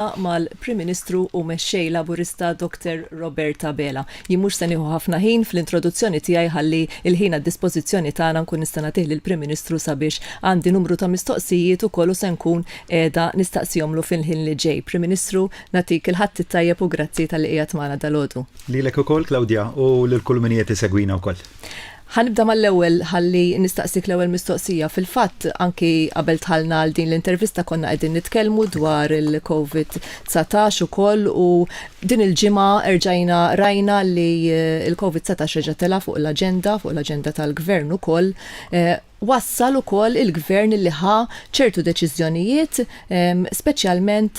Mal-Prim Ministru u Mexxej Laburista Dr Robert Abela. Jien mhux se nieħu ħafna ħin fl-introduzzjoni tiegħi ħalli l-ħin għad-dispożizzjoni tagħna nkun nista' nagħtih lill-Prim Ministru sabiex għandi numru ta' mistoqsijiet ukoll u se nkun qiegħda nistaqsihomlu fil-ħin li ġej. Prim Ministru, nagħtik il-Ħadd it-tajjeb u grazzi talli qiegħed magħna dalgħodu. Lilek ukoll, Claudia, u lil kull min qiegħed isegwina wkoll. Ħa nibda mal-ewwel ħalli nistaqsik l-ewwel mistoqsija. Fil-fatt, anki qabel dħalna għal din l-intervista konna qegħdin nitkellmu dwar il-Covid 19 ukoll u din il-ġimgħa erġajna rajna li l-Covid 19 reġa' tela' fuq l-aġenda, fuq l-aġenda tal-Gvern ukoll. Wassal ukoll il-Gvern li ħa ċertu deċiżjonijiet, speċjalment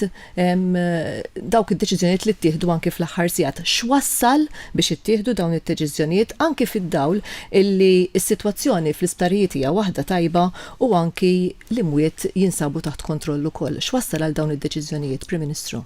dawk id-deċiżjonijiet li ttieħdu anki fl-aħħar sigħat. X'wassal biex ittieħdu dawn id-deċiżjonijiet anki fid-dawl illi s-sitwazzjoni fl-isptarijiet hija waħda tajba u anki l-imwiet jinsabu taħt kontroll ukoll. X'wassal għal dawn id-deċiżjonijiet, Prim Ministru?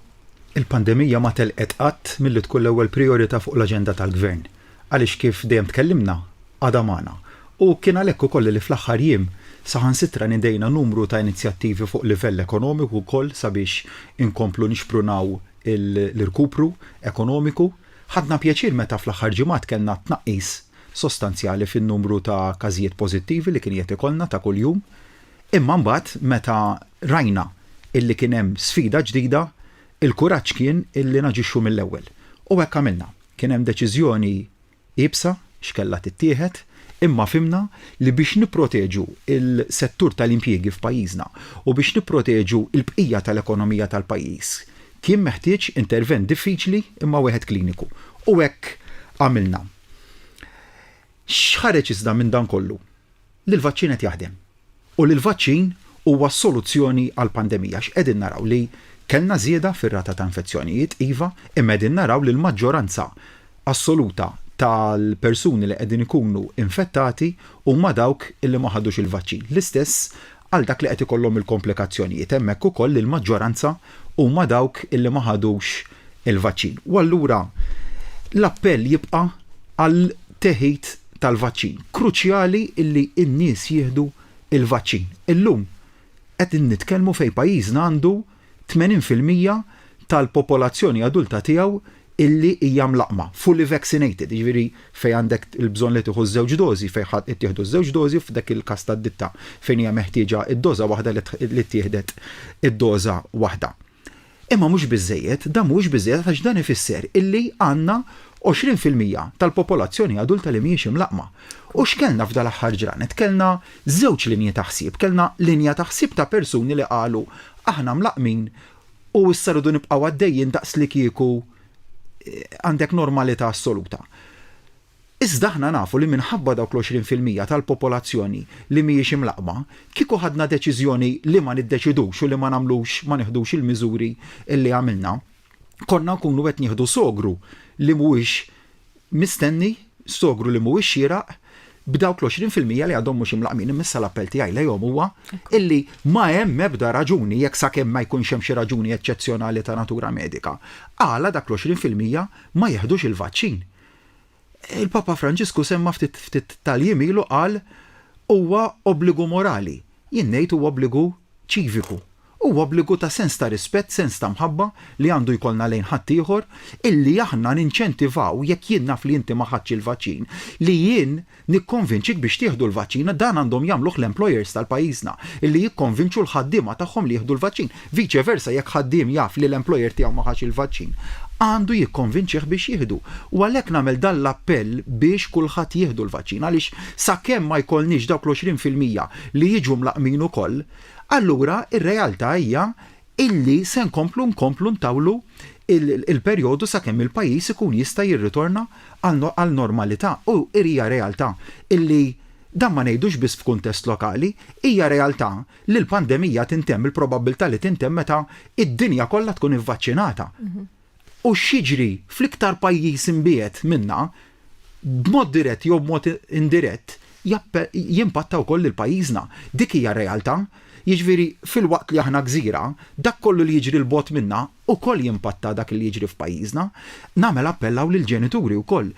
Il-pandemija ma telqet qatt milli tkun l-ewwel prijorità fuq l-aġenda tal-Gvern. Għaliex kif dejjem tkellimna, għadha magħna. U kien għalhekk ukoll li fl-aħħar jiem saħansitra nidejna numru ta' inizjattivi fuq livell ekonomiku wkoll sabiex inkomplu nixprunaw l-irkupru ekonomiku. Ħadna pjaċir meta fl-aħħar ġimgħat kellna tnaqqis sostanzjali fin-numru ta' każijiet pożittivi li kien qiegħed ikollna ta' kuljum. Imma mbagħad meta rajna illi kien hemm sfida ġdida, il-kuraġġ kien illi naġixxu mill-ewwel. U hekk għamilna. Kien hemm deċiżjoni iebsa x'kellha tittieħed, imma fhimna li biex nipproteġu l-settur tal-impjiegi f'pajjiżna u biex nipproteġu l-bqija tal-ekonomija tal-pajjiż, kien meħtieġ intervent diffiċli imma wieħed kliniku. U hekk għamilna. X'ħareġ iżda minn dan kollu? Li l-vaċċin qed jaħdem. U li l-vaċċin huwa s-soluzzjoni għall-pandemija għax qegħdin naraw li kellna żieda fir-rata ta' infezzjonijiet, iva, imma qegħdin naraw li l-maġġoranza assoluta tal-persuni li qegħdin ikunu infettati huma dawk li ma ħadux il-vaċċin. L-istess għal dak li qed ikollhom il-komplikazzjonijiet, hemmhekk ukoll il-maġġoranza huma dawk li ma ħadux il-vaċċin. U allura l-appell jibqa' għal teħid tal-vaċċin. Kruċjali illi n-nies jieħdu il-vaċċin. Illum qed nitkellmu fejn pajjiżna għandu 80% tal-popolazzjoni adulta tiegħu illi hija mlaqqma, fully vaccinated, jiġifieri fejn għandek il-bżonn li tieħu ż-żewġ dożi, fejn ittieħdu ż-żewġ dożi u f'dak il-każ tad-ditta fejn hija meħtieġa d-doża waħda li ttieħdet id-doża waħda. Imma mhux biżżejjed, dan mhuwiex biżżejjed għax dan ifisser illi għandna 20% tal-popolazzjoni adulta li mhijiex imlaqqma. U x'kellna f'dal-aħħar ġranet? Kellna żewġ linji ta' ħsieb. Kellna linja ta' ħsieb ta' persuni li qalu aħna mlaqqmin u issa rridu nibqgħu għaddejjin daqslikieku għandek normalità assoluta. Iżda aħna nafu li minħabba dawk l-20% tal-popolazzjoni li mhijiex imlaqqma, kieku ħadna deċiżjoni li ma niddeċidux u li ma nagħmlux, ma nieħdux il-miżuri li għamilna, konna nkunu qed nieħdu sogru li mhuwiex mistenni, sogru li mhuwiex xieraq, b'dawk l-20% li għadhom mhux imlaqqmin. Imma issa l-appell tiegħi lejhom huwa illi ma hemm ebda raġuni, jekk sakemm ma jkunx hemm xi raġuni eċċezzjonali ta' natura medika, għala dak l-20% ma jeħdux il-vaċċin. Il-Papa Franġisku semma ftit ftit tal-jiem ilu qal huwa obbligu morali. Jien ngħid huwa obbligu ċiviku. Huwa obbligu ta' sens ta' rispett, sens ta' mħabba li għandu jkollna lejn ħaddieħor illi aħna ninċentivaw jekk jien naf li inti ma ħadtx il-vaċċin, li jien Nikkonvinċik biex tieħdu l-vaċċin, dan għandhom jagħmluh l-employers tal-pajjiżna, illi jikkonvinċu l-ħaddiema tagħhom li jieħdu l-vaċċin. Vice versa jekk ħaddiem jaf li l-employer tiegħu ma ħax il-vaċċin, għandu jikkonvinċih biex jieħdu. U għalhekk nagħmel dan l-appell biex kulħadd jieħdu l-vaċċin għaliex sakemm ma jkollniex dawk l-20% li jiġu mlaqqmin ukoll, allura r-realtà hija illi se nkomplu nkomplu ntawlu il-perjodu sakemm il-pajjiż ikun jista' jirritorna għal normalità u hija realtà illi dan ma ngħidux biss f'kuntest lokali, hija realtà li l-pandemija tintemm, il-probabbiltà li tintemm meta d-dinja kollha tkun ivvaċċinata. U x'jiġri fl-iktar pajjiż imbiegħed minna, b'mod dirett jew b'mod indirett, jimpatta wkoll lil pajjiżna. Dik hija r-realtà. Jiġifieri filwaqt li aħna gżira, dak kollu li jiġri 'l bogħod minna wkoll jimpatta dak li jiġri f'pajjiżna. Nagħmel appell hawn lill-ġenituri wkoll,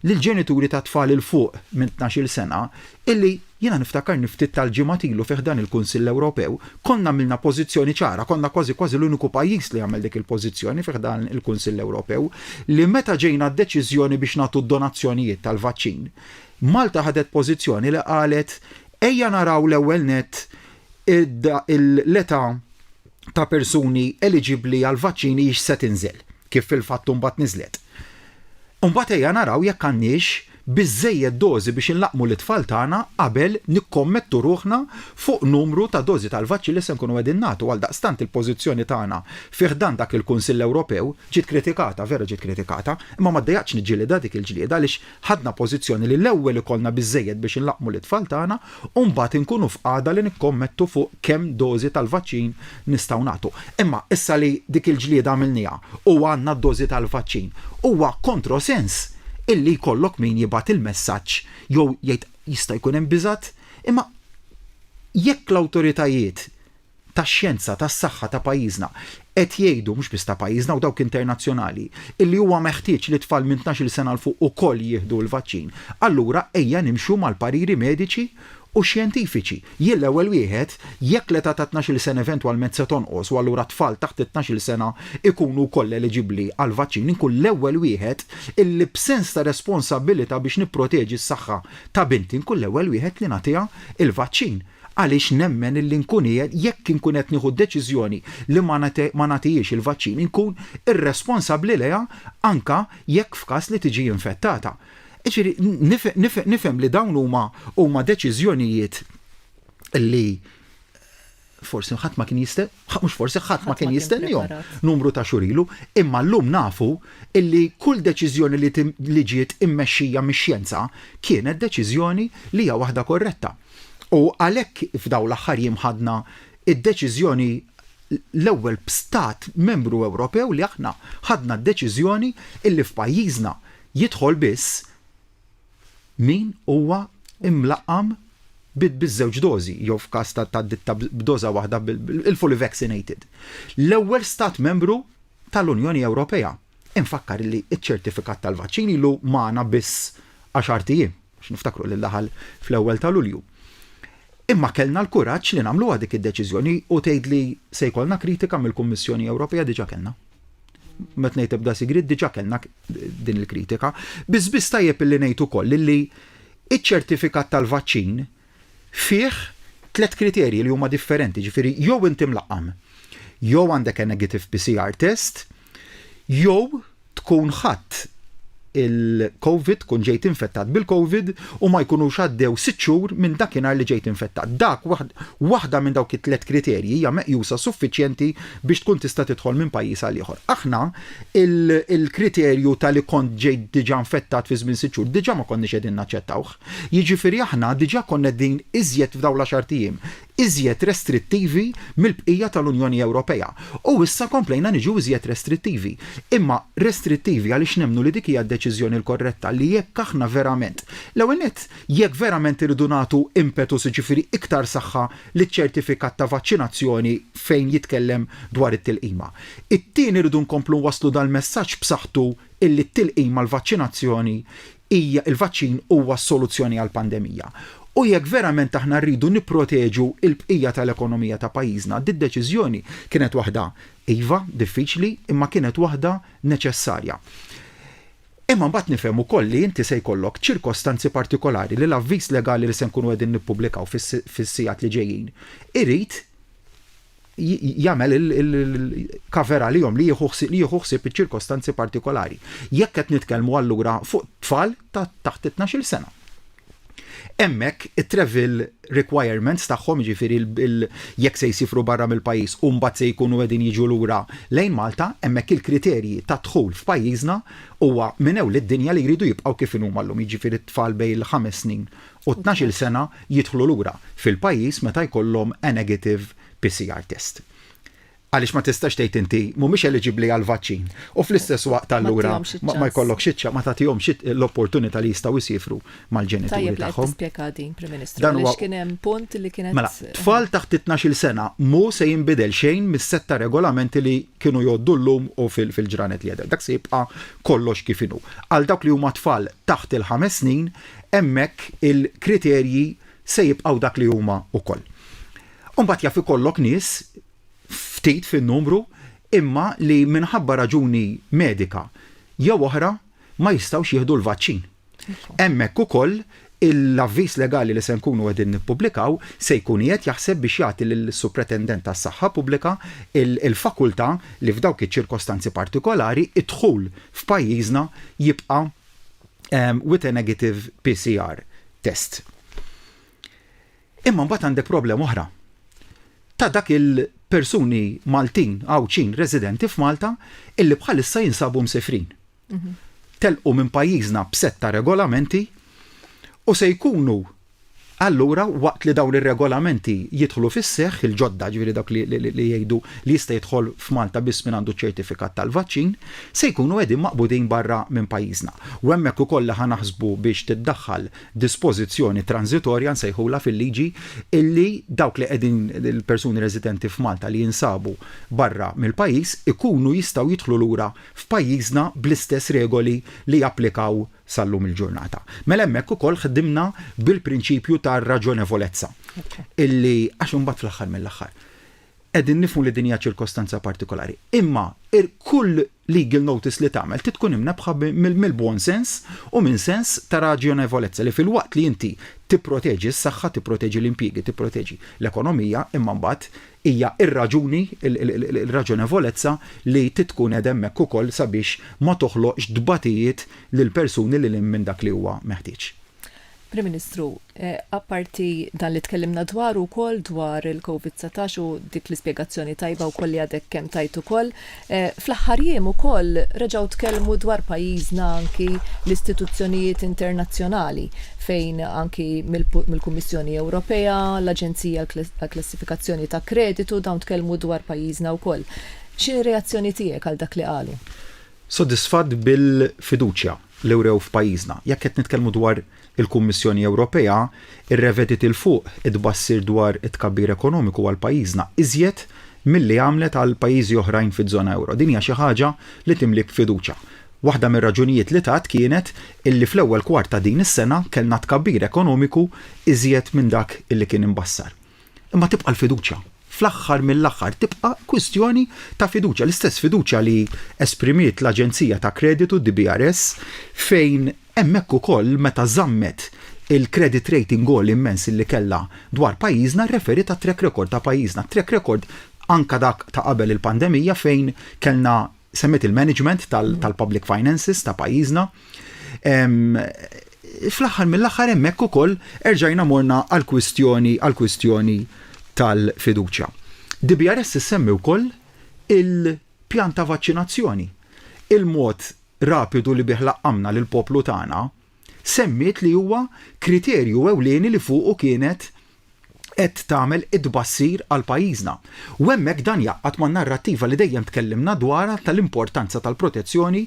lill-ġenituri ta' tfal 'il fuq minn tnax-il sena illi Jiena niftakarni ftit tal-ġimgħat ilu fi ħdan il-Kunsill Ewropew, konna għamilna pożizzjoni ċara, konna kważi kważi l-uniku pajjiż li għamel dik il-pożizzjoni fi ħdan il-Kunsill Ewropew, li meta ġejna għad-deċiżjoni biex nagħtu d-donazzjonijiet tal-vaċċin, Malta ħadet pożizzjoni li qalet ejja naraw l-ewwel nett l-età ta' persuni eliġibbli għall-vaċċin hijiex se tinżel, kif fil-fatt imbagħad niżlet. Imbagħad ejja naraw jekk għandniex biżżejjed dożi biex inlaqqmu lit-tfal tagħna qabel nikkommettu ruħna fuq numru ta' dożi tal-vaċċin li se nkunu qegħdin nagħtu. Għaldaqstant il-pożizzjoni tagħna fi ħdan dak il-Kunsill Ewropew ġiet kritikata, vera ġiet kritikata, imma ma ddejjaqtx niġġielidha dik il-ġlieda għaliex Ħadna pożizzjoni li l-ewwel ikollna biżżejjed biex inlaqqmu lit-tfal tagħna u mbagħad inkunu f'qagħda li nikkommettu fuq kemm dożi tal-vaċċin nistgħu nagħtu. Imma issa li dik il-ġlieda għamilniha u għandna d-dożi tal-vaċċin, huwa kontrosens illi jkollok min jibgħat il-messaġġ jew jgħid jista' jkun hemm biżgħat, imma jekk l-awtoritajiet tax-xjenza tas-saħħa ta' pajjiżna qed jgħidu, mhux biss ta' pajjiżna u dawk internazzjonali, illi huwa meħtieġ li tfal minn 12-il sena 'l fuq ukoll jieħdu l-vaċċin, allura ejja nimxu mal-pariri mediċi u xjentifiċi. Jien l-ewwel wieħed, jekk l-età ta' 12-il sena eventwalment se tonqos u allura tfal taħt it-tnax-il sena jkunu wkoll eliġibbli għall-vaċċin, inkun l-ewwel wieħed illi b'sens ta' responsabbilità biex nipproteġi s-saħħa ta' binti nkun l-ewwel wieħed li nagħtiha l-vaċċin. Għaliex nemmen illi nkun qiegħed, jekk inkun qed nieħu deċiżjoni li ma ma nagħtihiex il-vaċċin, inkun irresponsabbli lejha anke jekk f'każ li tiġi infettata. Jiġifieri nifhem li dawn huma huma deċiżjonijiet li forsi ħadd ma kien jiste, mhux forsi ħadd ma kien jistennihom numru ta' xhur ilu, imma llum nafu illi kull deċiżjoni li ġiet immexxija mix-xjenza kienet deċiżjoni li hija waħda korretta. U għalhekk f'dawn l-aħħar jiem ħadna d-deċiżjoni l-ewwel stat membru Ewropew li aħna ħadna d-deċiżjoni illi f'pajjiżna jidħol biss min huwa imlaqqam biż-żewġ dożi jew f'każ ta' ditta b'doża waħda il-fully vaccinated. L-ewwel stat membru tal-Unjoni Ewropea. Infakkar li ċ-ċertifikat tal-vaċċin ilu magħna biss għaxart ijiem. Għax niftakru li daħal fl-ewwel ta' Lulju. Imma kellna l-kuraġġ li nagħmluha dik id-deċiżjoni u tgħid li se jkollna kritika mill-Kummissjoni Ewropea diġà kellna. Met ngħid ebda sigriet diġà kellna din il-kritika. Biss biss tajjeb illi ngħid ukoll illi iċ-ċertifikat tal-vaċċin fih tlett kriterji li huma differenti, ġifieri jew inti mlaqqam, jew għandek a negative PCR test, jew tkun ħadt il-Covid, tkun ġejt infettat bil-Covid u ma jkunux għaddew sitt xhur minn dakinhar li ġejt infettat. Dak waħda minn dawk it-tlett kriterji hija meqjusa suffiċjenti biex tkun tista' tidħol minn pajjiż għal ieħor. Aħna il-kriterju ta' li kont ġejt diġà infettat fi żmien sitt xhur diġà ma konniex qegħdin naċċettawh. Jiġifieri aħna diġà konna qegħdin iżjed f'dawn l-għaxart ijiem iżjed restrittivi mill-bqija tal-Unjoni Ewropea. U issa komplejna niġu iżjed restrittivi. Imma restrittivi għaliex nemmnu li dik hija d-deċiżjoni l-korretta li jekk aħna verament, l-ewwel nett, jekk verament irridu nagħtu impetus jiġifieri iktar saħħa liċ-ċertifikat ta' vaċċinazzjoni fejn jitkellem dwar it-tilqima. It-tieni rridu nkomplu nwasslu dal-messaġġ b'saħħtu illi t-tilqima, l-vaċċinazzjoni hija, il-vaċċin huwa s-soluzzjoni għall-pandemija. U jekk verament aħna rridu nipproteġu l-bqija tal-ekonomija ta' pajjiżna, did-deċiżjoni kienet waħda, iva, diffiċli, imma kienet waħda neċessarja. Imma mbagħad nifhem ukoll li inti se jkollok ċirkostanzi partikolari li l-avviż legali li se nkunu qegħdin nippubblikaw fis-sigħat li ġejjin irid jagħmel il-cover għalihom li jieħu li jieħu ħsieb iċ-ċirkostanzi partikolari. Jekk qed nitkellmu allura fuq tfal ta' taħt it-12-il sena. Hemmhekk it-travel requirements tagħhom, jiġifieri jekk se jsifru barra mill-pajjiż u mbagħad se jkunu qegħdin jiġu lura lejn Malta, hemmhekk il-kriterji ta' dħul f'pajjiżna huwa minn ewl id-dinja li jridu jibqgħu kif inhuma llum, jiġifieri t-tfal bejn il-ħames snin u t-tnax-il sena jidħlu lura fil-pajjiż meta jkollhom a negative PCR test. Għaliex ma tistax tgħid inti mhumiex eliġibbli għall-vaċċin u fl-istess waqt allura ma jkollokx iċ ma tagħtihomx l-opportunità li jistgħu jsiefru mal-ġenituri tagħhom. Tajjeb li qed tispjega din, Prim Ministru, għaliex kien hemm punt li kienet. Mela, tfal taħt it-tnax-il sena mhu se jinbidel xejn mis-sett ta' regolamenti li kienu jgħoddu llum u fil-ġranet li għaddew. Dak se jibqa' kollox kif inhu. Għal dawk li huma tfal taħt il-ħames snin, hemmhekk il-kriterji. se jibqgħu dak li huma wkoll. U mbagħad jaf ikollok nies ftit fin-numru imma li minħabba raġuni medika jew oħra ma jistgħux jieħdu l-vaċċin. Hemmhekk ukoll l-avviż legali li se nkunu qegħdin nippubblikaw se jkun qiegħed jaħseb biex jagħti lis-Supretendent tas-Saħħa Pubblika l-fakultà li f'dawk iċ-ċirkostanzi partikolari d-dħul f'pajjiżna jibqa' with a negative PCR test. Imma mbagħad għandek problema oħra ta' dak il-persuni Maltin, Għawdxin residenti f'Malta illi bħalissa jinsabu msifrin. Telqu minn pajjiżna b'sett ta' regolamenti u se jkunu allura waqt li dawn ir-regolamenti jidħlu fis-seħħ, il-ġodda, ġifieri dawk li jgħidu li jista' jidħol f'Malta biss min għandu ċ-ċertifikat tal-vaċċin, se jkunu qegħdin maqbudin barra minn pajjiżna. U hemmhekk ukoll li ħa naħsbu biex tiddaħħal dispożizzjoni tranżitorja nsejħulha fil-liġi illi dawk li qegħdin il-persuni residenti f'Malta li jinsabu barra mill-pajjiż ikunu jistgħu jidħlu lura f'pajjiżna bl-istess regoli li japplikaw sal-lum il-ġurnata. Mela hemmhekk ukoll ħdimna bil-prinċipju tar-raġonevolezza illi għax imbagħad fl-aħħar mill-aħħar qegħdin nifhmu li din hija ċirkostanza partikolari. Imma kull legal notice li tagħmel trid tkun imnebbħa mill-buon sens u minn sens ta' raġonevolezza li filwaqt li inti tipproteġi s-saħħa, tipproteġi l-impjiegi, tipproteġi l-ekonomija, imma mbagħad Hija r-raġuni, ir-raġonevolezza li trid tkun qiegħda hemmhekk ukoll sabiex ma toħloqx tbatijiet lil persuni lil hinn minn dak li huwa meħtieġ. Prim Ministru, apparti dan li tkellimna dwaru wkoll dwar il-Covid 19 u dik l-ispjegazzjoni tajba wkoll li għadek kemm tajt ukoll, fl-aħħar jiem ukoll reġgħu tkellmu dwar pajjiżna anki l-istituzzjonijiet internazzjonali. fejn anki mill-Kummissjoni Ewropea, l-Aġenzija għall-Klassifikazzjoni ta' Kreditu dawn tkellmu dwar pajjiżna wkoll. X'inhi r-reazzjoni tiegħek għal dak li qalu? Sodisfatt bil-fiduċja li wrew f'pajjiżna. Jekk qed nitkellmu dwar il-Kummissjoni Ewropea, irrevediet 'il fuq it-tbassir dwar it-tkabbir ekonomiku għal pajjiżna iżjed milli għamlet għal pajjiżi oħrajn fiż-żona ewro. Din hija xi ħaġa li timlik b'fiduċja. Waħda mir-raġunijiet li tat kienet illi fl-ewwel kwart ta' din is-sena kellna tkabbir ekonomiku iżjed minn dak illi kien imbassar. Imma tibqa' l-fiduċja. Fl-aħħar mill-aħħar tibqa' kwistjoni ta' fiduċja. L-istess fiduċja li esprimiet l-aġenzija ta' kreditu, DBRS, fejn hemmhekk ukoll meta żammet il-credit rating għoli immens illi kellha dwar pajjiżna rreferiet għat-track record ta' pajjiżna. Track record anke dak ta' qabel il-pandemija fejn kellna Semmiet il-management tal-public finances ta' pajjiżna. Fl-aħħar mill-aħħar hemmhekk ukoll erġajna morna għall-kwistjoni għall-kwistjoni tal-fiduċja. DBRS issemmi wkoll il-pjan ta' vaċċinazzjoni. Il-mod rapidu li bih laqqamna lill-poplu tagħna semmiet li huwa kriterju ewlieni li fuqu kienet qed tagħmel it-tbassir għal pajjiżna. U hemmhekk dan jgħaqqad man-narrattiva li dejjem tkellimna dwarha tal-importanza tal-protezzjoni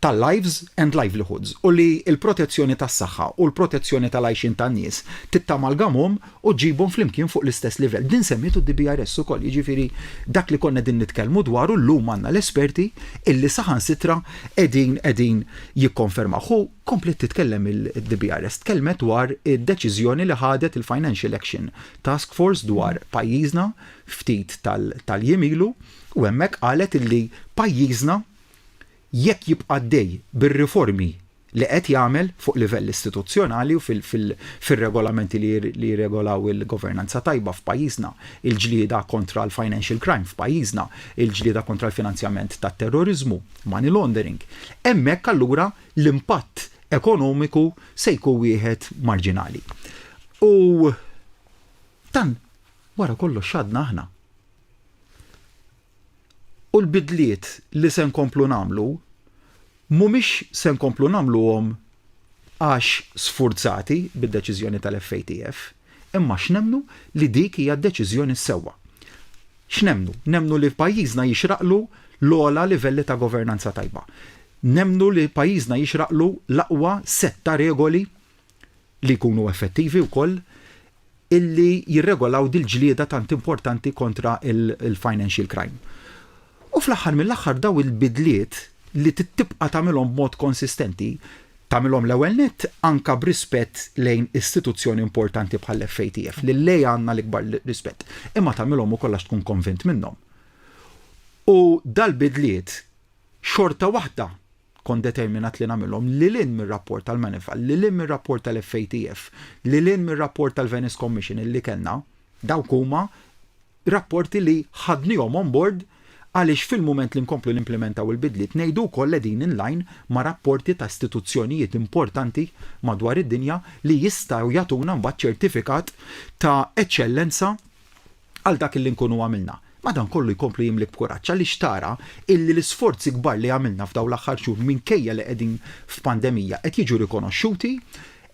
tal-lives and livelihoods u li l-protezzjoni tas-saħħa u l-protezzjoni tal-għajxien tan-nies trid tamalgamhom u ġġibhom flimkien fuq l-istess livell. Din semmietu d-DBRS ukoll, jiġifieri dak li konna qegħdin nitkellmu dwaru llum għandna l-esperti illi saħansitra qegħdin qegħdin jikkonfermawh. U Kompliet titkellem il-DBRS, tkellmet dwar id-deċiżjoni li ħadet il-Financial Action Task Force dwar pajjiżna ftit tal-jiem ilu u hemmhekk qalet illi pajjiżna jekk jibqa' għaddej bir-riformi li qed jagħmel fuq livell istituzzjonali u fir-regolamenti li jirregolaw il-governanza tajba f'pajjiżna, il-ġlieda kontra l-financial crime f'pajjiżna, il-ġlieda kontra l-finanzjament tat-terroriżmu, money laundering. Hemmhekk allura l-impatt ekonomiku se jkun wieħed marġinali. U dan wara kollox x'għadna aħna. U l-bidliet li se nkomplu nagħmlu mhumiex se nkomplu nagħmluhom għax sfurzati bid-deċiżjoni tal-FATF, imma għax nemmnu li dik hija d-deċiżjoni s-sewwa. X'nemmnu? Nemmnu li pajjiżna jixraqlu l-ogħla livelli ta' governanza tajba. Nemmnu li pajjiżna jixraqlu l-aqwa sett ta' regoli li jkunu effettivi wkoll illi jirregolaw dil-ġlieda tant importanti kontra l-financial crime. U fl-aħħar mill-aħħar dawn il-bidliet li trid tibqa' tagħmilhom b'mod konsistenti. Tagħmilhom l-ewwel nett anke b'rispett lejn istituzzjoni importanti bħall-FATF li lejha għandna l-ikbar rispett, imma tagħmilhom ukoll għax tkun konvint minnhom. U dal-bidliet xorta waħda kont determinat li nagħmilhom lil hinn mir-rapport tal-Manival, lil hinn mir-rapport tal-FATF, lil hinn mir-rapport tal-Venice Commission illi kellna, dawk huma rapporti li ħadnihom on board għaliex fil-mument li nkomplu nimplimentaw il-bidliet ngħidu wkoll qegħdin in line ma' rapporti ta' istituzzjonijiet importanti madwar id-dinja li jistgħu jagħtuna mbagħad ċertifikat ta' eċċellenza għal dak illi nkunu għamilna. Madankollu jkomplu jimlik b'kuraġġ għaliex tara illi l-isforzi kbar li għamilna f'dawn l-aħħar xhur minkejja li qegħdin f'pandemija qed jiġu rikonoxxuti.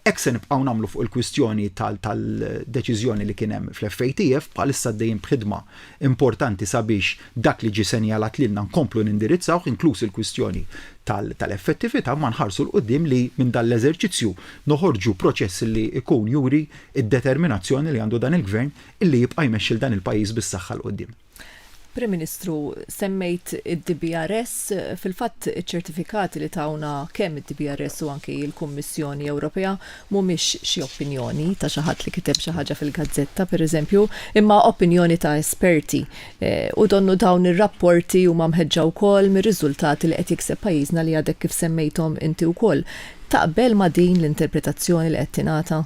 Hekk se nibqgħu nagħmlu fuq il-kwistjoni tal-deċiżjoni li kien hemm fl-FATF, bħalissa għaddejjin b'ħidma importanti sabiex dak li ġie senjalat lilna nkomplu nindirizzawh, inkluż il-kwistjoni tal-effettività, imma nħarsu 'l quddiem li minn dan l-eżerċizzju noħorġu proċess li jkun juri d-determinazzjoni li għandu dan il-Gvern illi jibqa' jmexxi 'l dan il-pajjiż bis-saħħa 'l quddiem. Prim Ministru, semmejt id-DBRS, fil-fatt iċ-ċertifikati li tawna kemm id-DBRS u anki l-Kummissjoni Ewropea mhumiex xi opinjoni ta' xi ħadd li kiteb xi ħaġa fil-gazzetta, pereżempju, imma opinjoni ta' esperti. U donnu dawn ir-rapporti huma mħeġġa wkoll mir-riżultati li qed jikseb pajjiżna li għadek kif semmejthom inti wkoll. Taqbel ma' din l-interpretazzjoni li qed tingħata?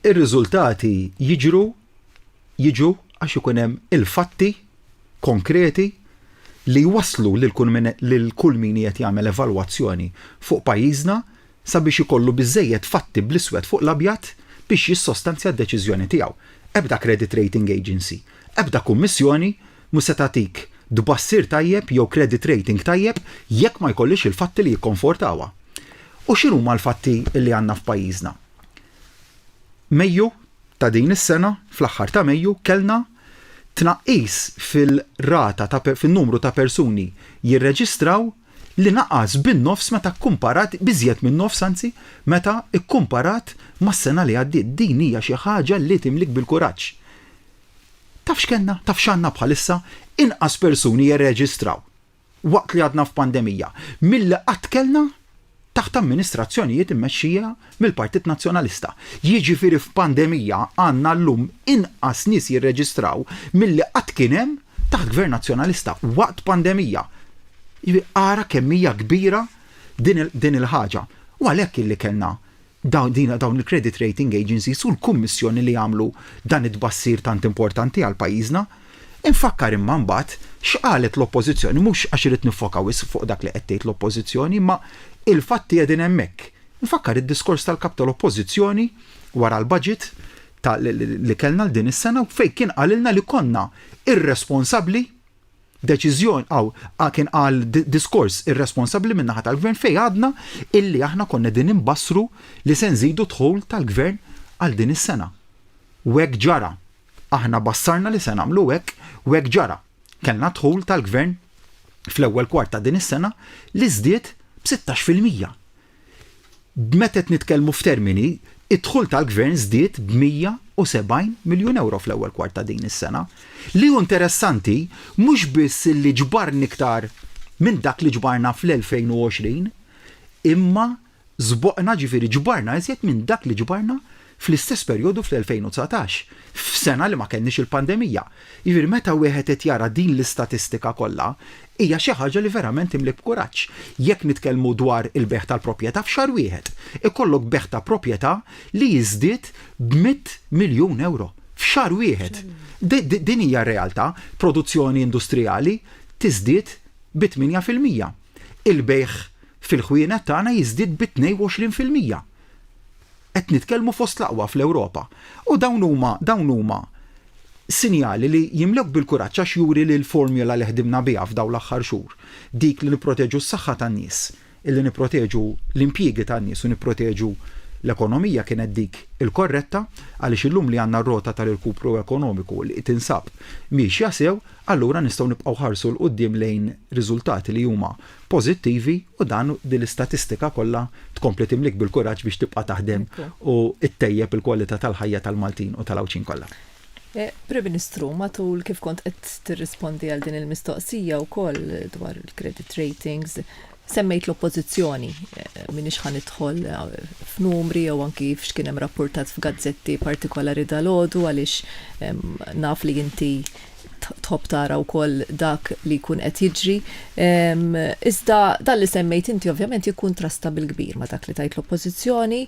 Ir-riżultati jiġru jiġu għax ikun hemm il-fatti konkreti li jwasslu lil kull min lil kull min qiegħed jagħmel evalwazzjoni fuq pajjiżna sabiex ikollu biżżejjed fatti bl-iswed fuq l-abjad biex jissostanzja d-deċiżjoni tiegħu. Ebda credit rating agency, ebda kummissjoni mhu se tagħtik tbassir tajjeb jew credit rating tajjeb jekk ma jkollhiex il-fatti li jikkonfortawha. U x'inhuma l-fatti li għandna f'pajjiżna? Mejju ta' din is-sena, fl-aħħar ta' Mejju, kellna tnaqqis fil-rata ta' fin-numru ta' persuni jirreġistraw li naqas bin-nofs meta kkumparat, b'iżjed min-nofs anzi, meta kkumparat mas-sena li għaddiet. Din hija xi ħaġa li timlik bil-kuraġġ. Taf x'kellna? Taf x'għandna bħalissa? Inqas persuni jirreġistraw. waqt li għadna f'pandemija, milli qatt kellna taħt amministrazzjonijiet immexxija mill-Partit Nazzjonalista. Jiġifieri f'pandemija għandna llum inqas nies jirreġistraw milli qatt kien hemm taħt Gvern Nazzjonalista waqt pandemija. Jiġifieri ara kemm hija kbira din il-ħaġa. U għalhekk illi kellna dawn il-credit rating agencies u l-Kummissjoni li għamlu dan it-tbassir tant importanti għal pajjiżna. Infakkar imma mbagħad x'qalet l-Oppożizzjoni, mhux għax irrid niffoka wisq fuq dak li qed tgħid l-Oppożizzjoni, imma il-fatti qegħdin hemmhekk. Infakkar id-diskors tal-Kap tal-Oppożizzjoni wara l-budget ta' li kellna għal din is-sena fejn kien qalilna li konna irresponsabbli deċiżjoni aw kien qal diskors irresponsabbli min-naħa tal-Gvern fejn għadna illi aħna konna qegħdin inbassru li se nżidu d-dħul tal-Gvern għal din is-sena. U hekk ġara. Aħna bassarna li se nagħmlu hekk u hekk ġara. Kellna dħul tal-Gvern fl-ewwel kwart ta' din is-sena li żdied b'16%. Meta qed nitkellmu f'termini, id-dħul tal-Gvern żdied b'170 miljun ewro fl-ewwel kwart ta' din is-sena. Li hu interessanti mhux biss li ġbarna iktar minn dak li ġbarna fl-2020, imma żboqna, ġifieri ġbarna iżjed minn dak li ġbarna fl-istess perjodu fl-2019, f'sena li ma kellniex il-pandemija. Jiġifieri meta wieħed qed jara din l-istatistika kollha, hija xi ħaġa li verament timliek b'kuraġġ. Jekk nitkellmu dwar il-bejgħ tal-proprjetà f'xahar wieħed, ikollok bejgħ ta' proprjetà li jiżdied b'mitt miljun ewro. F'xahar wieħed. Din hija r-realtà. Produzzjoni industrijali tiżdied bi 8%. Il-bejgħ fil-ħwienet tagħna jiżdied bi 22%. Qed nitkellmu fost l-aqwa fl-Ewropa. U dawn huma dawn huma sinjali li jimlewk bil-kuraġġ għax juri li l-formula li ħdimna biha f'dawn l-aħħar xhur, dik li nipproteġu s-saħħa tan-nies, illi nipproteġu l-impjiegi tan-nies u nipproteġu l-ekonomija kienet dik il-korretta għaliex illum li għandna r-rota tal-irkupru ekonomiku li tinsab miexja sew, allura nistgħu nibqgħu nħarsu 'l quddiem lejn riżultati li huma pożittivi u dan din l-istatistika kollha tkompli timlik bil-kuraġġ biex tibqa' taħdem u ttejjeb il-kwalità tal-ħajja tal-Maltin u tal-Għawdxin kollha. Prim Ministru, matul kif kont qed tirrispondi għal din il-mistoqsija wkoll dwar il-credit ratings, Semmejt l-Oppożizzjoni, m'iniex ħa nidħol f'numri jew anki f'x'kien hemm rappurtat f'gazzetti partikolari dalgħodu għaliex naf li inti tħobb tara wkoll dak li jkun qed jiġri. Iżda dan li semmejt inti ovvjament jikkuntrasta bil-kbir ma' dak li tgħid l-Oppożizzjoni.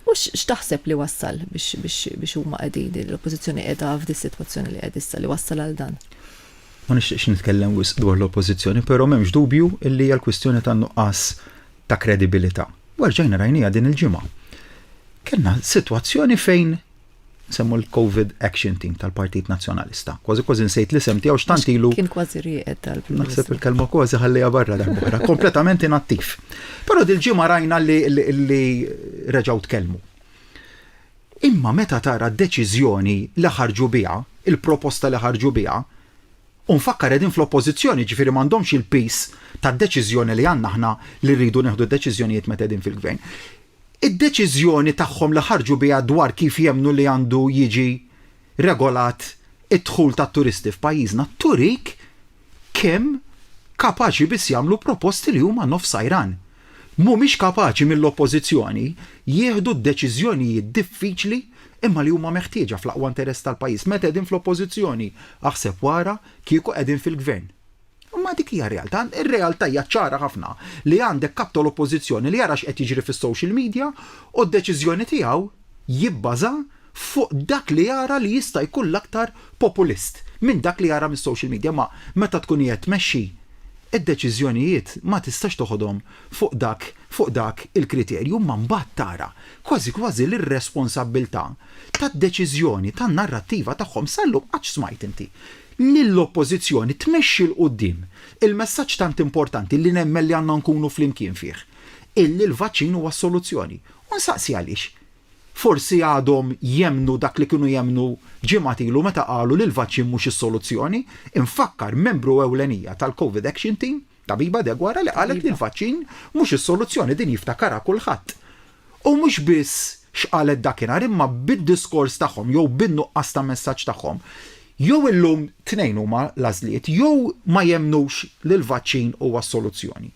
U x'taħseb li wassal biex huma qegħdin, l-Oppożizzjoni qiegħda f'dis-sitwazzjoni li qiegħda issa li wassal għal dan? Ma nixtieqx nitkellem wisq dwar l-Oppożizzjoni, però m'hemmx dubju li hija l-kwistjoni tan-nuqqas ta' kredibilità. U erġajna rajniha din il-ġimgħa. Kellna sitwazzjoni fejn nsemmu l-Covid Action Team tal-Partit Nazzjonalista. Kważi kważi nsejt l-isem tiegħu x'tant ilu. Kien kważi rieqed dal Naħseb il-kelma kważi ħallejha barra darb'oħra, kompletament inattiv. Però dil-ġimgħa rajna li reġgħu tkellmu. Imma meta tara d-deċiżjoni li ħarġu biha, il-proposta li ħarġu biha, u nfakkar qegħdin fl-Oppożizzjoni jiġifieri m'għandhomx il-piż tad-deċiżjoni li għandna aħna li rridu nieħdu d-deċiżjonijiet meta qegħdin fil-Gvern. Id-deċiżjoni tagħhom li ħarġu biha dwar kif jemmnu li għandu jiġi regolat id-dħul tat-turisti f'pajjiżna turik kemm kapaċi biss jagħmlu proposti li huma nofs sajran. Mhumiex kapaċi mill-Oppożizzjoni jieħdu d-deċiżjonijiet diffiċli imma li huma meħtieġa fl-aqwa interess tal-pajjiż. Meta qegħdin fl-Oppożizzjoni, aħseb wara kieku qegħdin fil-Gvern. Imma dik hija r-realtà. Ir-realtà hija ċara ħafna li għandek kap tal-Oppożizzjoni li jara x'qed jiġri fis-social media u d-deċiżjoni tiegħu jibbaża fuq dak li jara li jista' jkun l-aktar populist minn dak li jara mis-social media. Imma meta tkun qiegħed tmexxi, id-deċiżjonijiet ma tistax toħodhom fuq dak fuq dak il-kriterju imma mbagħad tara kważi kważi l-irresponsabbiltà tad-deċiżjoni, tan-narrattiva tagħhom. Sal-lum qattx smajt inti lill-Oppożizzjoni tmexxi 'l quddiem il-messaġġ tant importanti li nemmen li għandna nkunu flimkien fih, illi l-vaċċin huwa s-soluzzjoni. U nsaqsi għaliex. Forsi għadhom jemmnu dak li kienu jemmnu ġimgħat ilu meta qalu li l-vaċċin mhux is-soluzzjoni. Infakkar membru ewlenija tal-Covid Action Team, Tabiba Deguara li qalet li l-vaċċin mhux is-soluzzjoni, din jiftakarha kulħadd. U mhux biss x'qalet dakinhar imma bid-diskors tagħhom jew bin-nuqqas ta' messaġġ tagħhom, jew illum tnejn huma l-għażliet, jew ma jemmnux li l-vaċċin huwa s-soluzzjoni.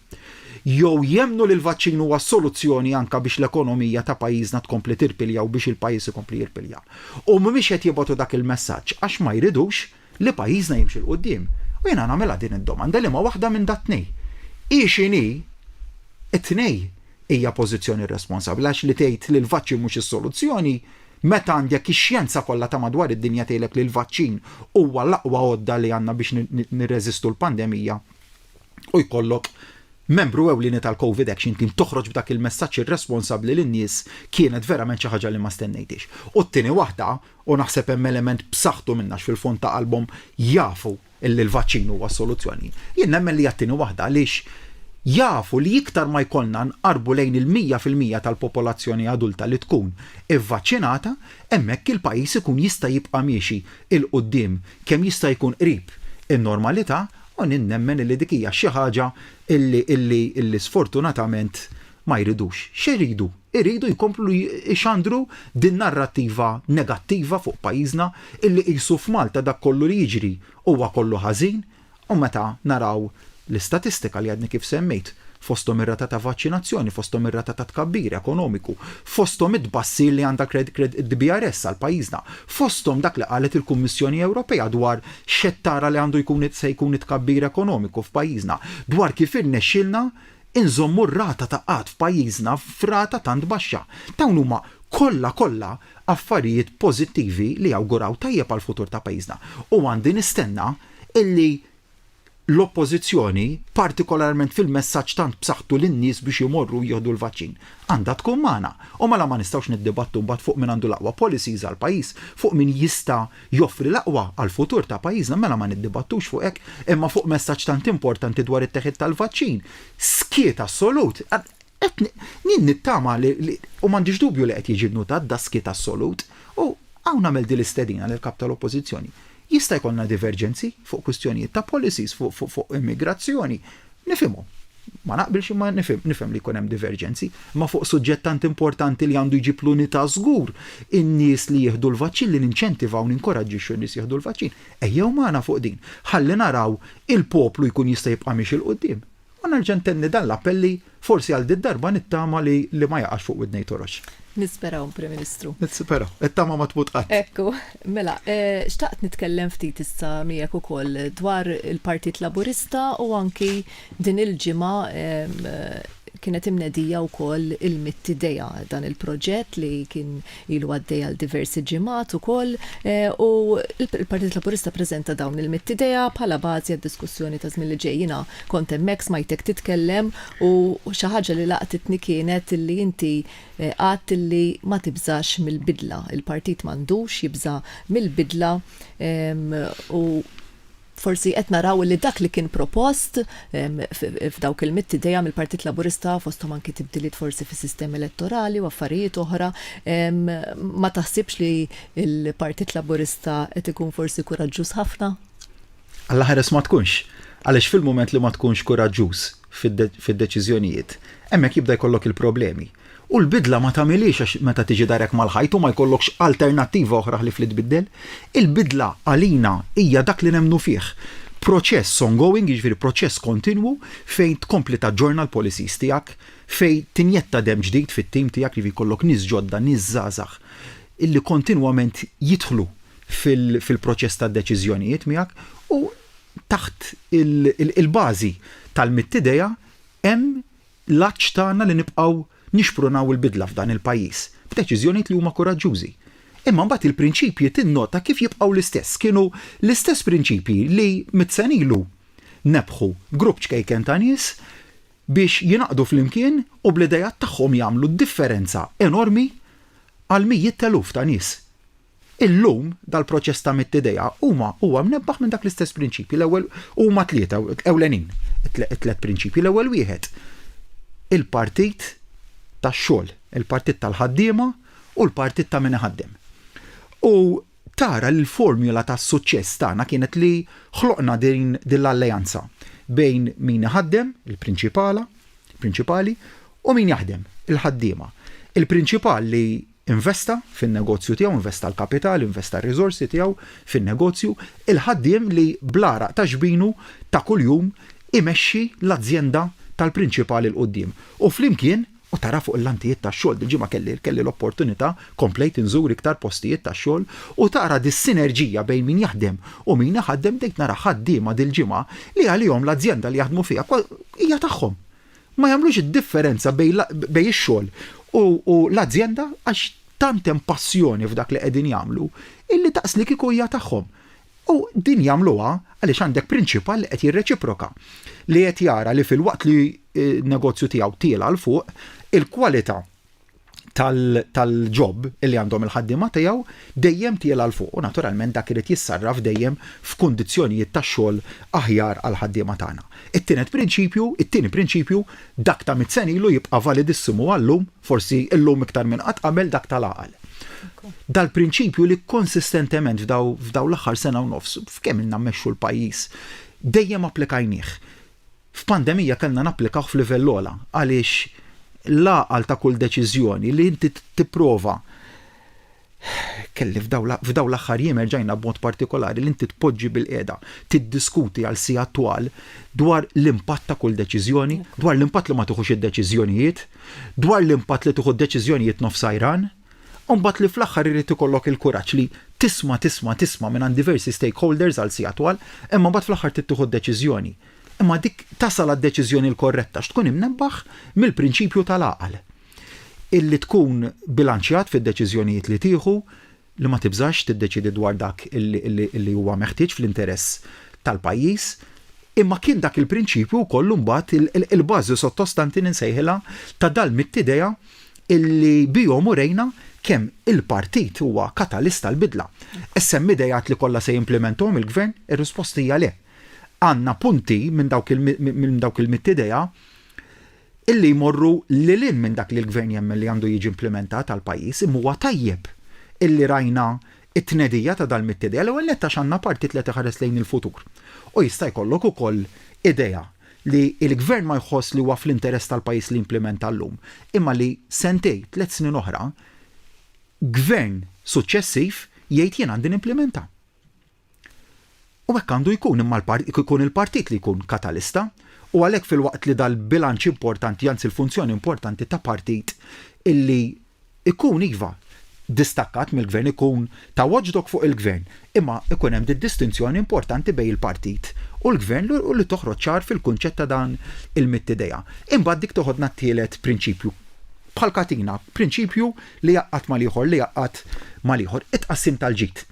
Jew jemmnu li l-vaċċin huwa s-soluzzjoni anke biex l-ekonomija ta' pajjiżna tkompli tirpilja u biex il-pajjiż ikompli jirpilja. U mhumiex qed jibgħatu dak il-messaġġ għax ma jridux li pajjiżna jimxi 'l quddiem. U jiena nagħmilha din id-domanda liema waħda minn dat-tnej. Hi x'inhi, it-tnej hija pożizzjoni irresponsabbli għax li tgħid li l-vaċċin mhux is-soluzzjoni meta għandek ix-xjenza kollha ta' madwar id-dinja tgħidlek li l-vaċċin huwa l-aqwa għodda li għandna biex nirreżistu l-pandemija u jkollok membru ewlieni tal-Covid Action Team toħroġ b'dak il-messaġġ irresponsabbli lin-nies kienet verament xi ħaġa li ma stennejthiex. U t-tieni waħda, u naħseb hemm element b'saħħtu minnha għax fil-fond ta' qalbhom jafu illi l-vaċċin huwa s-soluzzjoni. Jien nemmen li hija t-tieni waħda għaliex jafu li iktar ma jkollna nqarrbu lejn il-100% tal-popolazzjoni adulta li tkun ivvaċċinata, hemmhekk il-pajjiż ikun jista' jibqa' miexi 'l quddiem kemm jista' jkun qrib in-normalità u jien nemmen illi dik hija xi ħaġa illi illi illi sfortunatament ma jridux. X'iridu? Iridu jkomplu jxandru din narrattiva negattiva fuq pajjiżna illi qisu f'Malta dak kollu li jiġri huwa kollu ħażin u meta naraw l-istatistika li għadni kif semmejt, fosthom ir-rata ta' vaċċinazzjoni, fosthom ir-rata ta' tkabbir ekonomiku, fosthom it-tbassir li għandha d-BRS għal pajjiżna, fosthom dak li qalet il-Kummissjoni Ewropea dwar x'qed tara li għandu jkun se jkun it-tkabbir ekonomiku f'pajjiżna, dwar kif irnexxielna inżommu r-rata ta' qgħad f'pajjiżna f'rata tant baxxa. Dawn huma kollha kollha affarijiet pożittivi li jawguraw tajjeb għall-futur ta' pajjiżna. U għandi nistenna illi l-Oppożizzjoni, partikolarment fil-messaġġ tant b'saħħtu lin-nies biex imorru jieħdu l-vaċċin, għandha tkun magħna. U mela ma nistgħux niddibattu mbagħad fuq min għandu l-aqwa policies għall-pajjiż, fuq min jista' joffri l-aqwa għall-futur ta' pajjiżna, mela ma niddibattux fuq hekk, imma fuq messaġġ tant importanti dwar it-teħid tal-vaċċin. Skiet assolut. Qed jien nittama li, u m'għandix dubju li qed jiġi nnutat da skiet assolut, u hawn nagħmel din l-istedina lill-Kap tal-Oppożizzjoni. Jista' jkollna diverġenzi fuq kwistjonijiet ta' policies, fuq, fuq, fuq immigrazzjoni. Nifhimhom. Ma naqbilx imma nifhem, nifhem li jkun hemm diverġenzi. Imma fuq suġġett tant importanti li għandu jġib l-unità żgur, in-nies li jieħdu l-vaċċin li ninċentivaw ninkoraġġixxu n-nies jieħdu l-vaċċin. Ejjew magħna fuq din. Ħalli naraw il-poplu jkun jista' jibqa' miexi 'l quddiem. U nerġa' ntenni dan l-appell li forsi għal did-darba nittama li li ma jaqax fuq widnej torox. Nisperaw, Prim Ministru. Nisperaw. It-tama ma tmut qatt. Ekku. Mela, xtaqt nitkellem ftit issa miegħek ukoll dwar il-Partit Laburista u anki din il-ġimgħa kienet imnedija wkoll il-Mitt Idea, dan il-proġett li kien ilu għaddej għal diversi ġimgħat ukoll u l-Partit Laburista ppreżenta dawn il-Mitt Idea bħala bażi għad-diskussjoni taż-żmien li ġej. Jiena kont hemmhekk smajtek titkellem u xi ħaġa li laqtitni kienet li inti għedt li ma tibżax mill-bidla. Il-partit m'għandux jibża' mill-bidla u forsi qed naraw li dak li kien propost f'dawk il-mitt idea mill-Partit Laburista fosthom anki tibdiliet forsi fis-sistema elettorali u affarijiet oħra, ma taħsibx li l-Partit Laburista qed ikun forsi kuraġġuż ħafna? Alla ħares ma tkunx. Għaliex fil-mument li ma tkunx kuraġġuż fid-deċiżjonijiet, hemmhekk jibda jkollok il-problemi. U l-bidla ma tagħmilhiex għax meta tiġi darek mal-ħajt u ma jkollokx alternattiva oħra ħlief li tbiddel. Il-bidla għalina hija dak li nemmnu fih. Proċess ongoing, jiġifieri proċess kontinwu fejn tkompli taġġorna l-policies tiegħek, fejn tinjetta demm ġdid fit-tim tiegħek, jiġifieri jkollok nies ġodda, nies żgħażagħ illi kontinwament jidħlu fil-proċess tad-deċiżjonijiet miegħek u taħt il-bażi tal-mitt idea hemm l-għatx tagħna li nibqgħu nixprunaw il-bidla f'dan il-pajjiż b'deċiżjonijiet li huma kuraġġużi. Imma mbagħad il-prinċipji tinnota kif jibqgħu l-istess. Kienu l-istess prinċipji li mitt sena ilu nebbħu grupp ċkejken ta' nies biex jingħaqdu flimkien u bl-ideat tagħhom jagħmlu differenza enormi għal mijiet t'eluf ta' nies. Illum, dal-proċess ta' mitt idea huma huwa mnebbaħ minn dak l-istess prinċipji. L-ewwel huma tlieta ewlenin, it-tliet prinċipji. L-ewwel wieħed, il-partit tax-xogħol, il-partit tal-ħaddiema u l-partit ta' min iħaddem. U tara li l-formula tas-suċċess tagħna kienet li ħloqna din din l-alleanza bejn min iħaddem, il-prinċipala, prinċipali, u min jaħdem, il-ħaddiema. Il-prinċipal li investa fin-negozju tiegħu, investa l-kapital, investa r-riżorsi tiegħu fin-negozju, il-ħaddiem li bl-għaraq ta' xbinu ta' kuljum imexxi l-azjenda tal-prinċipal 'il quddiem. U flimkien, u tara fuq il-lantijiet tax-xogħol, dil-ġimgħa kelli kelli l-opportunità, komplejt inżur iktar postijiet tax-xogħol, u tara dis-sinerġija bejn min jaħdem u min iħaddem, bdejt nara ħaddiema dil-ġimgħa li għalihom l-azjenda li jaħdmu fiha hija tagħhom. Ma jagħmlux id-differenza bejn ix-xogħol u l-azjenda għax tant hemm passjoni f'dak li qegħdin jagħmlu illi daqs li kieku hija tagħhom. U din jagħmluha għaliex għandek prinċipal li qed jirreċiproka, li qed jara li filwaqt li n-negozju tiegħu tiela' 'l fuq, il-kwalità tal-job li għandhom il-ħaddiema tiegħu dejjem tiela' 'l fuq u naturalment dak irid jissarraf dejjem f'kundizzjonijiet tax-xogħol aħjar għall-ħaddiema tagħna. It-tienet prinċipju, it-tieni prinċipju, dak ta' mitt sena ilu jibqa' validissimu għal-lum, forsi llum iktar minn qatt qabel, dak tal-għaqal. Dal-prinċipju li konsistentement f'dawn l-aħħar sena u nofs, f'kemm ilna mmexxu l-pajjiż, dejjem applikajnieh. F'pandemija kellna napplikawh f'livell ogħla għaliex l-għaqal ta' kull deċiżjoni li inti tipprova kelli f'dawn l-aħħar jiem erġajna b'mod partikolari li inti tpoġġi bilqiegħda tiddiskuti għal sigħat twal dwar l-impatt ta' kull deċiżjoni, dwar l-impatt li ma tiħux id-deċiżjonijiet, dwar l-impatt li tieħu d-deċiżjonijiet nofs sajran. U mbagħad li fl-aħħar irid ikollok il-kuraġġ li tisma' tisma' tisma' mingħand diversi stakeholders għal siegħa twal, imma mbagħad fl-aħħar trid tieħu d-deċiżjoni. Imma dik tasal għad-deċiżjoni l-korretta għax tkun imnebbaħ mill-prinċipju tal-għaqal. Illi tkun bilanċjat fid-deċiżjonijiet li tieħu, li ma tibżax tiddeċiedi dwar dak illi huwa meħtieġ fl-interess tal-pajjiż, imma kien dak il-prinċipju wkoll imbagħad il-bażi sottostanti nsejħilha ta' dal-mitt idea illi bihom urejna kemm il-partit huwa katalist għall-bidla. Issa hemm ideat li kollha se jimplimentahom il-Gvern? Ir-risposta hija le. Għandna punti minn dawk minn dawk il-mitt idea illi jmorru lil hinn minn dak li l-Gvern jemmen li għandu jiġi implimentat għall-pajjiż, imma huwa tajjeb illi rajna t-tnedija ta' dal-mitt idea. L-ewwel nett għax għandna partit li qed iħares lejn il-futur. U jista' jkollok ukoll idea li l-Gvern ma jħoss li huwa fl-interess tal-pajjiż li jimplimenta llum, imma li sentej, tlett snin oħra, Gvern suċċessiv jgħid jien għandi nimplimenta. U hekk għandu jkun, imma jkun il-partit li jkun katalista. U għalhekk filwaqt li dal-bilanċ importanti, anzi l-funzjoni importanti ta' partit illi ikun iva distakkat mill-gvern, ikun ta' watchdog fuq il-gvern, imma ikun hemm did-distinzjoni importanti bejn il-partit u l-gvern u li toħroġ ċar fil-kunċett ta' dan il-mitt idea. Imbagħad dik toħodna t-tielet prinċipju. Bħal katina, prinċipju li jgħaqqad mal-ieħor, li jgħaqqad mal-ieħor, it-tqassim tal-ġid.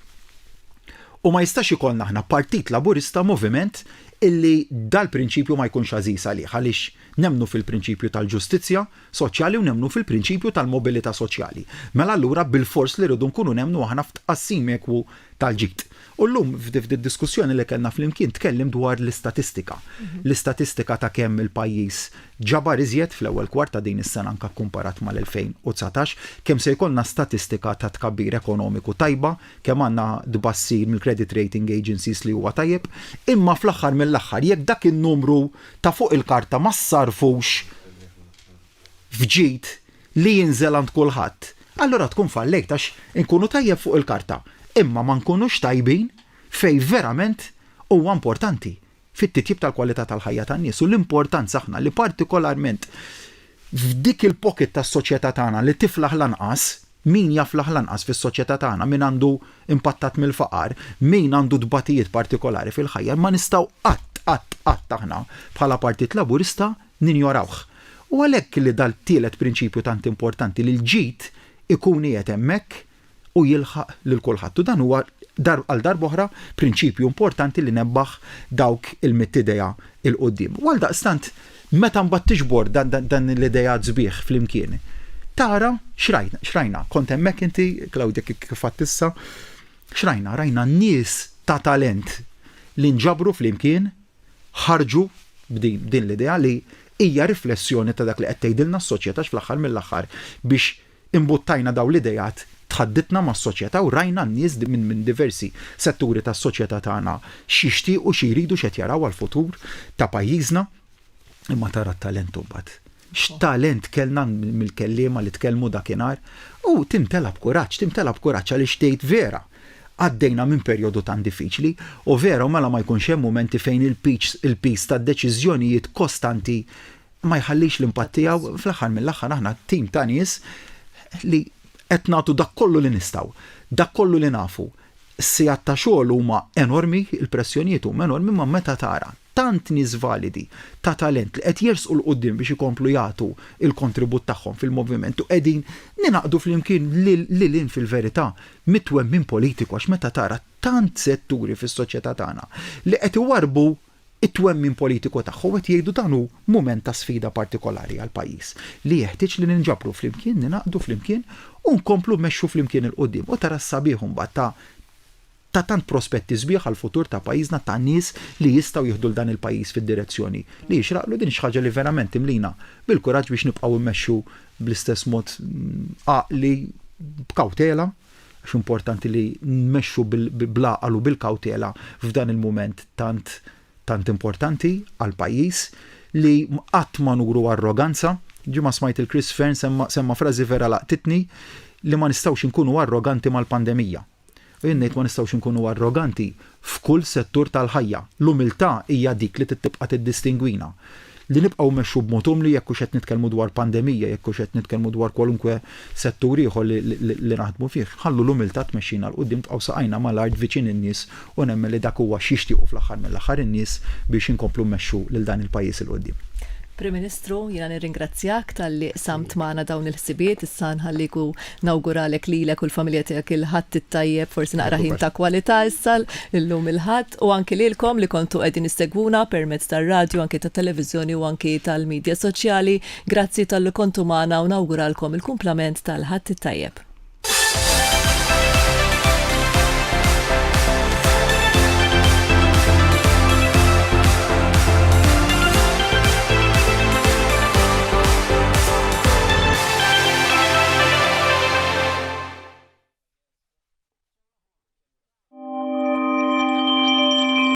U ma jistax ikollna aħna Partit Laburista moviment illi dal-prinċipju ma jkunx għażiż għalih għaliex nemmnu fil-prinċipju tal-ġustizzja soċjali u nemmnu fil-prinċipju tal-mobilità soċjali. Mela allura bilfors li rridu nkunu nemmnu aħna f'tqassim ekwu tal-ġid. U llum f'did-diskussjoni li kellna flimkien tkellimt dwar l-istatistika. L-istatistika ta' kemm il-pajjiż ġabar iżjed fl-ewwel kwart ta' din is-sena anke kkumparat mal-2019, kemm se jkollna statistika ta' tkabbir ekonomiku tajba, kemm għandna tbassir mill-credit rating agencies li huwa tajjeb, imma fl-aħħar mill-aħħar jekk dak in-numru ta' fuq il-karta ma ssarrfux f'ġid li jinżel għand kulħadd, allura tkun fallejt għax inkunu tajjeb fuq il-karta, imma ma nkunux tajbin fejn verament huwa importanti, fit-titjib tal-kwalità tal-ħajja tan-nies u l-importanza aħna li partikolarment f'dik il-pocket tas-soċjetà tagħna li tiflaħ l-anqas, min jaflaħ l-anqas fis-soċjetà tagħna, min għandu impattat mill-faqar, min għandu tbatijiet partikolari fil-ħajja, ma nistgħu qatt, qatt, qatt aħna bħala Partit Laburista ninjorawh. U għalhekk li dal-tielet prinċipju tant importanti li l-ġid ikun qiegħed hemmhekk u jilħaq lil kulħadd. U dan huwa għal darb'oħra prinċipju importanti li nebbaħ dawk il-mitt idea 'l quddiem. U għaldaqstant meta mbagħad tiġbor dan l-ideat sbieħ flimkien, tara x'rajna, x'rajna. Kont hemmhekk inti, Claudia, kif għedt issa, x'rajna? Rajna nies ta' talent li nġabru flimkien, ħarġu b'din l-idea li hija riflessjoni ta' dak li qed tgħidilna s-soċjetà għax fl-aħħar mill-aħħar biex Imbuttajna dawn l-ideat, tħadditna mas-soċjetà u rajna n-nies minn minn diversi setturi tas-soċjetà tagħna x'jixtiequ, xi jridu, x'qed jaraw għall-futur ta' pajjiżna. Imma tara t-talent imbagħad. X'talent kellna mill-kelliema li tkellmu dakinhar u timtela b'kuraġġ, timtela b'kuraġġ għaliex tgħid vera għaddejna minn perjodu tant diffiċli u vera u mela ma jkunx hemm mumenti fejn il-piż tad-deċiżjonijiet kostanti ma jħallix l-impatt tiegħu, fl-aħħar mill-aħħar aħna tim ta' nies li qed nagħtu dak kollu li nistgħu, dak kollu li nafu. Is-sigħat ta' xogħol huma enormi, il-pressjonijiet huma enormi, imma meta tara tant nies validi, ta' talent li qed jersqu 'l quddiem biex ikomplu jagħtu l-kontribut tagħhom fil-moviment u qegħdin ningħaqdu flimkien lil hinn fil-verità mit-twemmin politiku għax meta tara tant setturi fis-soċjetà tagħna li qed iwarrbu it-twemmin politiku tagħhom qed jgħidu dan hu mument ta' sfida partikolari għall-pajjiż li jeħtieġ li ninġabru flimkien, ningħaqdu flimkien u nkomplu mmexxu flimkien 'il quddiem. U tara s-sabiħ imbagħad ta' ta' tant prospetti sbieħ għall-futur ta' pajjiżna, ta' nies li jistgħu jieħdu 'l dan il-pajjiż fid-direzzjoni li jixraqlu. Din hi xi ħaġa li verament timlina bil-kuraġġ biex nibqgħu mmexxu bl-istess mod għaqli, b'kawtela, għax importanti li nmexxu bl-għaqal u bil-kawtela f'dan il-mument tant tant importanti għall-pajjiż, li qatt ma nuru arroganza. Ġimgħa smajt il Chris Fearne semma semma frażi vera laqtitni li ma nistgħux inkunu arroganti mal-pandemija. U jien ngħid ma nistgħux inkunu arroganti f'kull settur tal-ħajja. L-umiltà hija dik li trid tibqa' tiddistingwina. Li nibqgħu mmexxu b'mod umli jekk hux qed nitkellmu dwar pandemija, jekk hux qed nitkellmu dwar kwalunkwe settur ieħor li naħdmu fih, nħallu l-umiltà tmexxina 'l quddiem, nibqgħu saqajna mal-art viċin in-nies u nemmen li dak huwa x'jixtiequ fl-aħħar mill-aħħar in-nies biex inkomplu mmexxu lil dan il-pajjiż 'il quddiem. Prim Ministru, jiena nirringrazzjak talli qsamt magħna dawn il-ħsibijiet. Issa nħallik u nawguralek lilek u l-familja tiegħek il-Ħadd it-tajjeb, forsi naqra ħin ta' kwalità issa llum il-Ħadd, u anki lilkom li kontu qegħdin issegwuna permezz tar-radju, anki tat-televiżjoni u anki tal-midja soċjali. Grazzi talli kontu magħna u nawguralkom il-kumplament tal-Ħadd it-tajjeb.